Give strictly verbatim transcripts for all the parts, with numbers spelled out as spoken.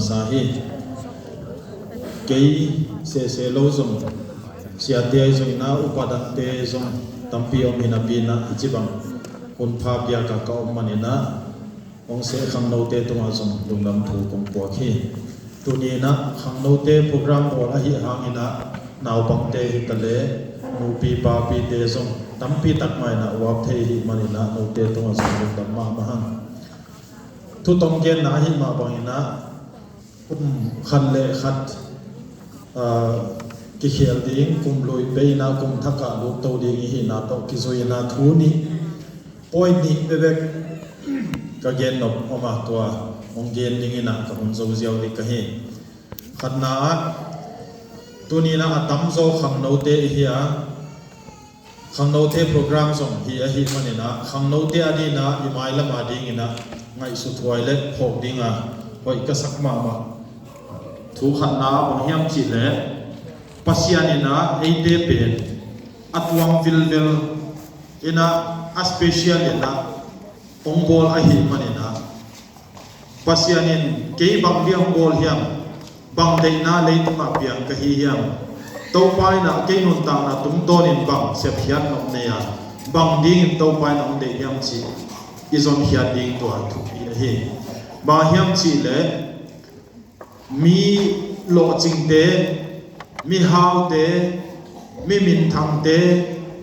masa hi. Kei sese lo zong, siate ahi zongin ah, upa dangte zong tampi om hi napi-in ah, hih ci bang hunpha biakah ka om manin ah, hong seh khangnote tungah zong lungdam thu kong puak hi. Tuni-in ah khangnote program bawl ahih hangin ah, naupangte hi ta leh, nupi papite zong tampi tak mah in ah uap thei ahih manin ah, note tungah zong lungdam mahmah hang. Thu tawm genna ahih mah bangin ah, kum khat le khat, aa, kikhel ding, kum lui bei-in ah kum thak ah lutto ding i hihna tawh kizui-in ah, thu nih, point nih bekbek ka gen nop om a, tua hong gen dingin ah ka hun zo ziau ding ka hi. Khatna ah, tuni-in ah a tamzaw khangnote i hi a, khangnote program zong hi ahih manin ah, khangnote adingin ah i mailam adingin ah ngaihsut huai le phawk ding a hoih ka sak mahmah thu khatna ah bang hiam cih leh, Pasian in ah eite pen a tuam vilvel in ah, a special in ah hong bawl ahih manin ah, Pasian in kei bang dia hong bawl hiam, bang deihna leitungah piang ka hi hiam, Topa in ah kei nuntakna tungtawnin bang sepkhiat nop nei a, bang dingin Topa in hong deih hiam cih i zonkhiat ding tua thupi ahi. Bang hiam cih leh, mi lawhcingte, mi haute, mi minthangte,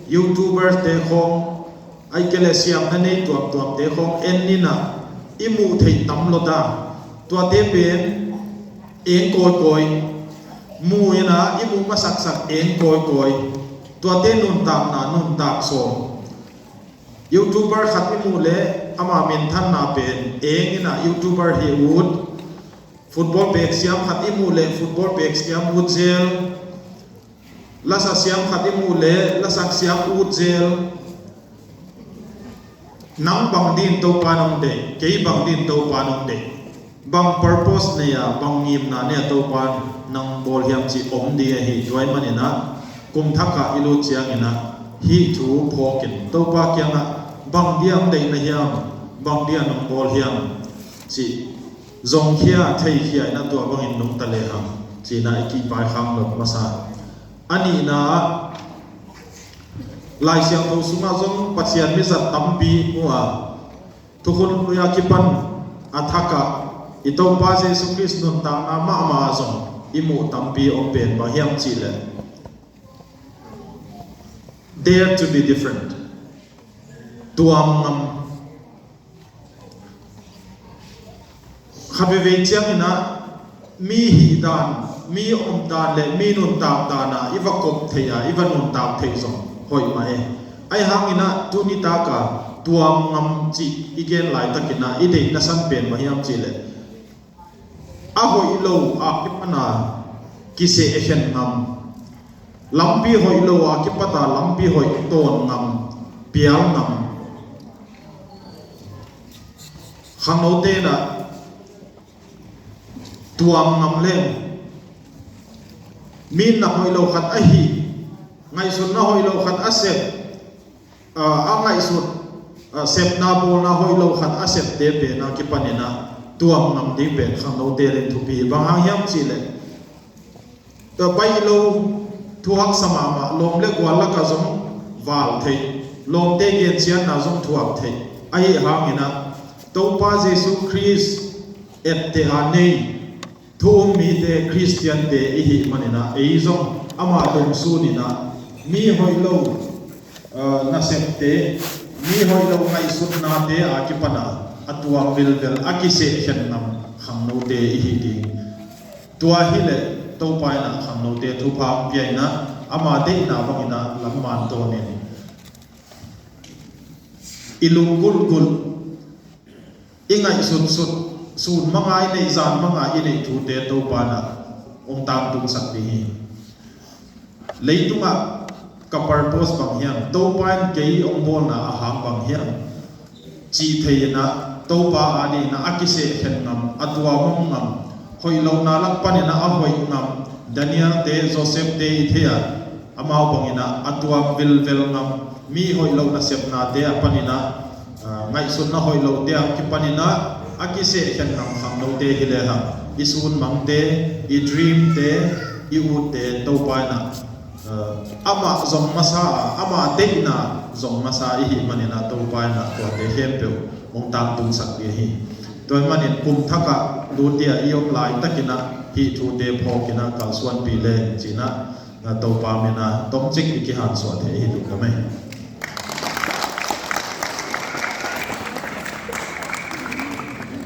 YouTubers-te khawng, ahih kei leh siamna nei tuamtuamte khawng en in ah, i muh theih tam lua ta. Tuate pen eng kawikawi, mu in ah i muh masaksak eng kawikawi. Tuate nuntakna nuntak sawm. YouTuber khat i muh leh ama minthanna pen eng in ah YouTuber hi ut. Football pek siam khat i muh leh football pek siam ut zel. Lasa siam khat i muh leh lasak siam ut zel. Nang bang dingin Topa in hong deih, kei bang dingin Topa in hong deih, bang purpose nei a, bang ngimna nei a Topa in nang bawl hiam cih om ding ahi. Tua ahih manin ah kum thak ah i lut ciangin ah hih thu phawk in, Topa kiangah bang dia hong deihna hiam, bang dia nong bawl hiam cih zongkhia, theikhia in ah, tua bangin nungta lehang ci-in ah i kipaikhak nop masa. A nihna ah, Lai Siangtho sungah zong Pasian mizat tampi mu a, Thukhun Lui a kipan a thak ah i Topa Jesu Khrist nuntakna mahmah zong i muh tampi om pen bang hiam cih leh, dare to be different. Tuam ngam. Kha veivei ciangin ah mi hih dan, mi om dan le mi nuntak dan ah i va kop theih a, i va nuntak theih zong hoih mah e. Ahih hangin ah tuni tak a tuam ngam cih i gen laitakin ah i deihna san pen bang hiam cih leh, a hoih lo a kipan a kisehkhen ngam. Lampi hoih lo a kipat a lampi hoih tawn ngam, pial ngam. Khangnote in ah tuam ngam leng, mi na hoih lo khat a hih, ngaihsutna hoih lo khat a sep, a, a ngaihsut, a, sepna bawlna hoih lo khat a septe pen a kipanin ah tuam ngam ding pen khangnote leng thupi. Bang hang hiam cih leh, tua baih lo, thu haksa mahmah, lawm le gual lakah zong val theih, lawmte gensiatna zong thuak theih. Ahih hangin ah Topa Jesu Khrist etteh a nei thu um mite, Khristiante i hih manin ah, ei zong ama dong sunin ah mi hoih lo, aa, nasepte, mi hoih lo ngaihsutnate a kipan a, a tuam vilvel, a kisehkhen ngam khangnote i hi ding. Tua hi leh Topa in ah khangnote thupha hong pia in ah, ama deihna bangin ah lam man tawnin, i lung gulgul, i ngaihsutsut, sun manga i neih, zan manga i neih thute Topa in ah hong tangtungsak ding hi. Leitungah ka purpose bang hiam, Topa in kei hong bawlna a hang bang hiam cih thei in ah, Topa adingin ah a kisehkhen ngam, a tuam ngam, hoih lohna lak panin ah a hoih ngam, Daniel-te, Joseph-te i thei a, amau bangin ah a tuam vilvel ngam, mi hoih lo nasepnate a panin ah, aa, ngaihsutna hoih lote a kipanin ah A kiseh khen ngam khangnote hi lehang, i sunmangte, i dreamte, i utte Topa in ah, eh, amah zong masa a, amah deihna zong masa i hih manin ah Topa in ah tuate khempeuh hong tangtungsak ding hi. Tua ahih manin kum thak ah tute i om laitakin ah hih thute phawkin ah kalsuanpih leng ci-in ah, eh, Topa min ah tomcik i kihansuah thei hi, lungdam ei.